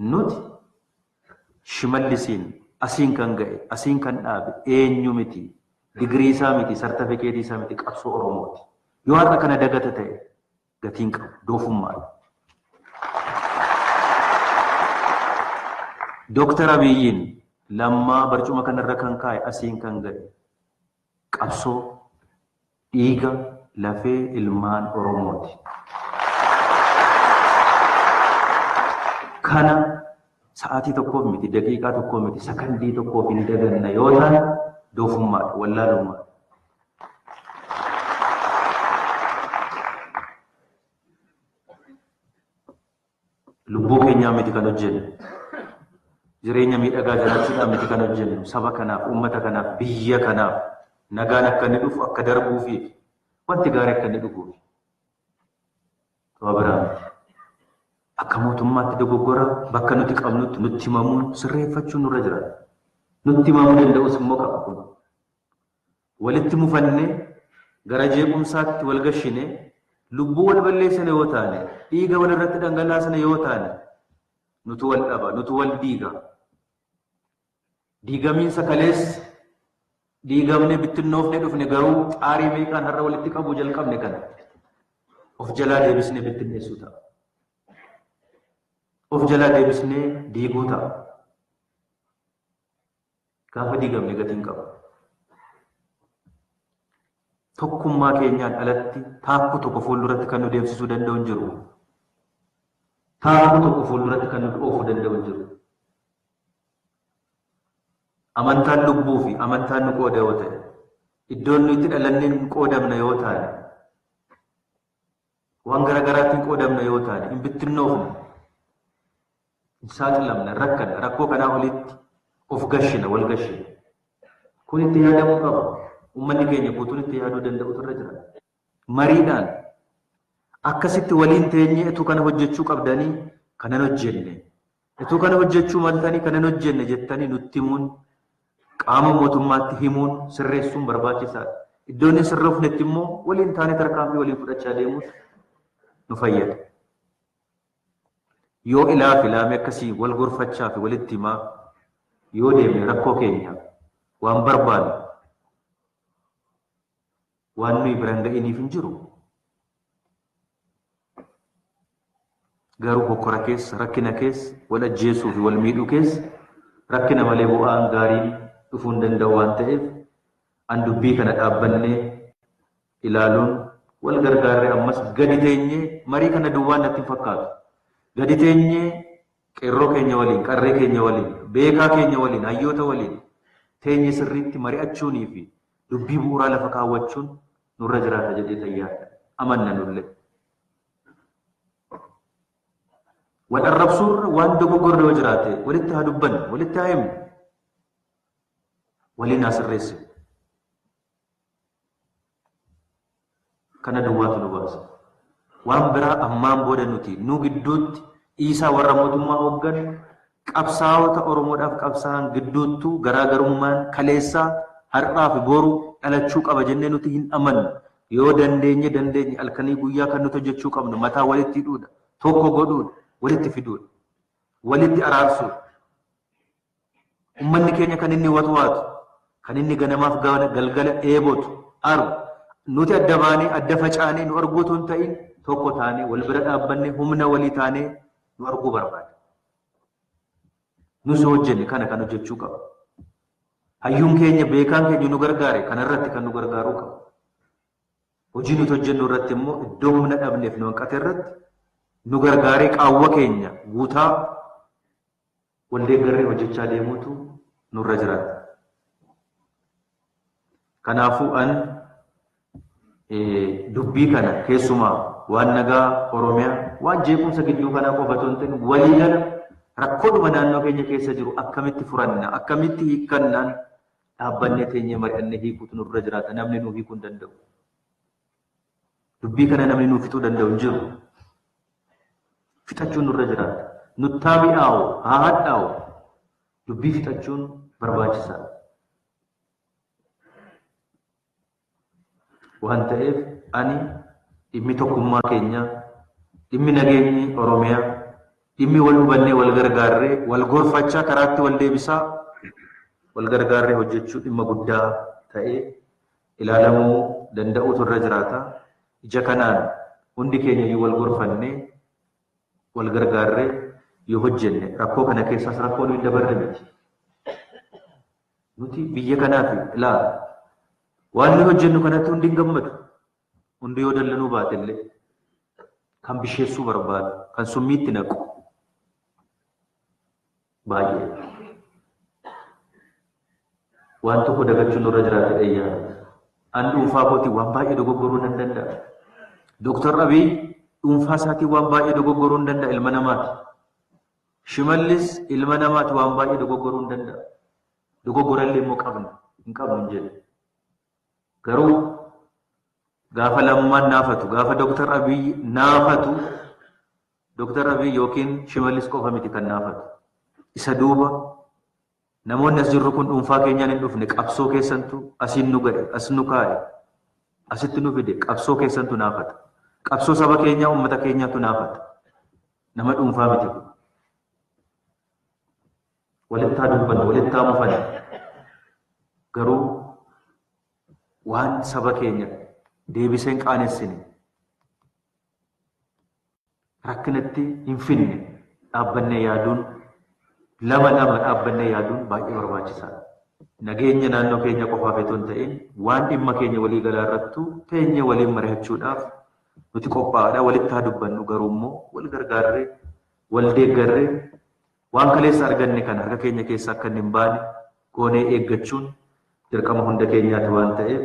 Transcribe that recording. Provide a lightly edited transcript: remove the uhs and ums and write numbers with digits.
Nuti Shimallisiin asiin kan ga'e, asiin kan dhaabe eenyu miti, digirii isaa miti, sartifikeetii isaa miti, qabsoo Oromooti. Yoo har'a kana dagata ta'e gatiin qabu, doofummaadha. Dooktar Abiyyiin Lammaa barcuma kanarra kan kaa'e asiin kan ga'e qabsoo dhiiga lafee ilmaan Oromooti. Kana sa'aatii tokkoof miti, daqiiqaa tokkoof miti, sakandii tokkoof hin daganna yoo taane doofummaadha, wallaalummaadha. Lubbuu keenyaa miti kan hojjennu. Jireenya miidhagaa jiraachuudhaan miti kan hojjennu. Saba kanaaf, uummata kanaaf, biyya kanaaf nagaan akka inni dhufu akka darbuufi wanti gaarii akka inni dhufuufi. Waa biraa miti. Akka mootummaatti dogoggora bakka nuti qabnutti nutti himamuun sirreeffachuun nurra jira. Nutti himamuu danda'us immoo qaba kun. Walitti mufannee gara jeequmsaatti wal gashinee lubbuu wal balleessine yoo taane, dhiiga wal irratti dhangalaasne yoo taane, nutu wal dhaba, nutu wal diiga. Diigamiinsa kaleessa diigamne bittinnoofne dhufne garuu xaarii meeqaan har'a walitti qabuu jalqabne kana of jalaa deebisnee bittinneessuu ta'a. Of jalaa deebisnee diiguu ta'a. Gaafa diigamne gatii hin qabu. Tokkummaa keenyaan alatti taakkuu tokko fuulduratti kan nu deemsisuu danda'u hin jiru. Taakkuu tokko fuulduratti kan nu oofuu danda'u hin jiru. Amantaan lubbuu fi amantaan nu qooda yoo ta'e, iddoon nu itti dhalanneen qoodamna yoo taane, waan garaagaraatiin qoodamna yoo taane, hin bittinnoofne. Hin saaxilamna, hin rakkanna, rakkoo kanaa olitti of gashina, wal gashina. Kun itti yaadamuu qaba. Uummanni keenya guutuun itti yaaduu danda'utu irra jira. Mariidhaan akkasitti waliin teenyee utuu kana hojjechuu qabdanii kanan hojjenne, utuu kana hojjechuu maltanii kanan hojjenne jettanii nutti himuun qaama mootummaatti himuun sirreessuun barbaachisaadha. Iddoon hin sirroofnetti immoo waliin taanee tarkaanfii waliin fudhachaa deemuun nu fayyada. Yoo ilaa fi laamee akkasii wal gorfachaa fi walitti himaa yoo deemne rakkoo keenya waan barbaannu waan nuyi bira hin ga'iniif hin jiru. Garuu hokkora keessa, rakkina keessa, wal ajjeesuu fi wal miidhuu keessa rakkina malee bu'aan gaariin dhufuu hin danda'u waan ta'eef an dubbii kana dhaabbannee ilaaluun wal gargaarree ammas gadi teenyee marii kana duwwaan natti hin fakkaatu. Gadi teenyee qeerroo keenya waliin, qarree keenya waliin, beekaa keenya waliin, hayyoota waliin teenye sirriitti mari'achuunii fi dubbii bu'uuraa lafa kaawwachuun nurra jiraata jedhee tayyaadha. Amanna nullee. Wal arrabsuurra waan dogoggorre yoo jiraate walitti haa dubbannu, walitti haa himnu, waliin haa sirreessinu. Kana duwwaatu nu baasa. Waan biraa ammaan booda nuti nu gidduutti dhiisaa warra mootummaa hoogganu qabsaa'ota Oromoodhaaf qabsaa'an gidduuttuu garaagarummaan kaleessaa har'aa fi boru dhalachuu qaba jennee nuti hin amannu. Yoo dandeenye dandeenye halkanii guyyaa kan nuti hojjechuu qabnu mataa walitti hidhuudha, tokko godhuudha, walitti fiduudha, walitti araarsuudha. Ummanni keenya kan inni watwaatu, kan inni ganamaaf galgala dheebotu, aru, nuti adda baanee, adda facaanee nu arguu otoo hin ta'in tokko taanee, wal bira dhaabbannee, humna walii taanee nu arguu barbaada. Nus yoo hojjenne kana kan hojjechuu qaba. Hayyuun keenya, beekaan keenya nu gargaare kanarratti kan nu gargaaruu qaba. Hojii nuti hojjennu irratti immoo iddoo humna dhabneef nu hanqate irratti nu gargaaree qaawwa keenya guutaa wal deeggarree hojjechaa deemuutu nurra jiraata. Kanaafuu an dubbii kana keessumaa waan nagaa Oromiyaa waan jeequmsa gidduu kanaa qofa otoo hin ta'in waliigala rakkoodhuma naannoo keenya keessa jiru akkamitti furanna akkamitti hiikkannaan dhaabbannee teenyee mari'annee hiikuutu nurra jiraata namni nuu hiikuu hin danda'u. Dubbii kana namni nuu fixuu danda'u hin jiru. Fixachuun nurra jiraata. Nuttaa mi'aawu, haa hadhaa'u. Dubbii fixachuun barbaachisaadha. Waan ta'eef ani dhimmi tokkummaa keenyaa, dhimmi nageenyi Oromiyaa, Dhimmi wal hubannee, wal gargaarree, wal gorfachaa, karaatti wal deebisaa, wal gargaarree hojjechuu dhimma guddaa ta'ee ilaalamuu danda'uutu irra jiraata. Ija kanaan hundi keenya iyyuu wal gorfannee, wal gargaarree yoo hojjenne, rakkoo kana keessaas rakkoo nuyi dabarre miti. Nuti biyya kanaaf ilaa waan nuyi hojjennu kanatti hundi hin gammadu. Hundi yoo dallanuu baate illee kan bisheessuu barbaadu, kan summiitti naqu baay'ee. Waan tokko dagachuun nurra jiraate dhayyaa. An dhuunfaa kootiin waan baay'ee dogoggoruu nan danda'a. Dooktar Abiy dhuunfaa isaatiin waan baay'ee dogoggoruu hin danda'a, ilma namaati. Shimallis ilma namaati, waan baay'ee dogoggoruu hin danda'a. Dogoggorallee immoo qabna, hin qabnu hin jedhu. Garuu gaafa Lammaan naafatu, gaafa Dooktar Abiy naafatu, Dooktar Abiy yookiin Shimallis qofa miti kan naafatu. Isa duuba namoonni as jirru kun dhuunfaa keenyaan hin dhufne, qabsoo keessantu asiin nu ga'e, as nu kaa'e, asitti nu fide, qabsoo keessantu naafata. Qabsoo saba keenyaa, uummata keenyaatu naafata. Nama dhuunfaa miti kun. Walitti haa dubbannu, walitti haa mufannu. Garuu waan saba keenya deebisee hin qaanessine, rakkinatti hin finne dhaabbannee yaaduun, lama lama dhaabbannee yaaduun baay'ee barbaachisaadha. Nageenya naannoo keenya qofaaf otoo hin ta'in waan dhimma keenya walii galaa irrattuu teenyee waliin mari'achuudhaaf nuti qophaa'aadha. Walitti haa dubbannu, garuu immoo wal gargaarree, wal deeggarree, waan kaleessa arganne kana harka keenya keessa akka inni hin baane goonee eeggachuun dirqama hunda keenyaati waan ta'eef.